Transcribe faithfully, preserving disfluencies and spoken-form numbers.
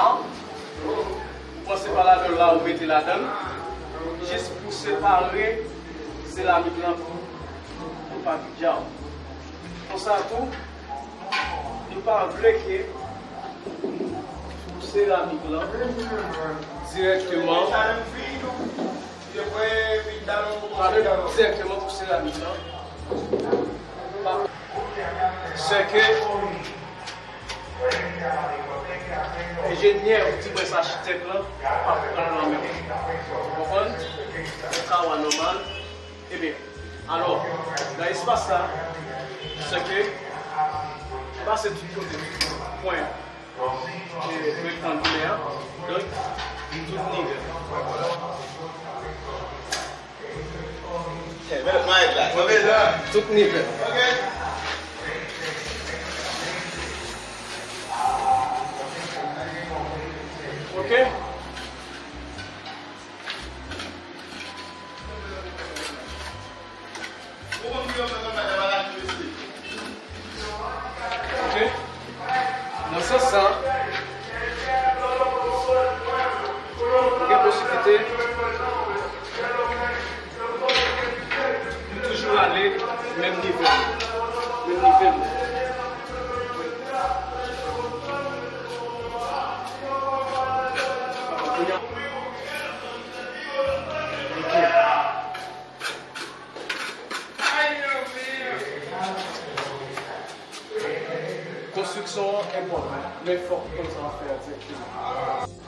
Ou pran separatè la, ou mete ladan l, jis pou separe seramik lan pou, pou pa djaw. Konsa tou, nou pa vle ke pou seramik lan dirèkteman, pa vle dirèkteman pou seramik lan. Sèke enjenyè, ou di mwen sa, achitèk lan, pa pran nan men w. Ou konprann? Ou ka wè nòmal. Ebyen, alò, nan espas sa, sèke pase tout kote, pwen, e, rektangilè a, donk, tout nivè. Tout nivè. Ok? Ok. Nan sans sa, gen posiblite nou toujou ale menm nivè. Menm nivè. Ok. Konstriksyon an enpòtan, men fòk ou konn sa w ap fè a dirèkteman.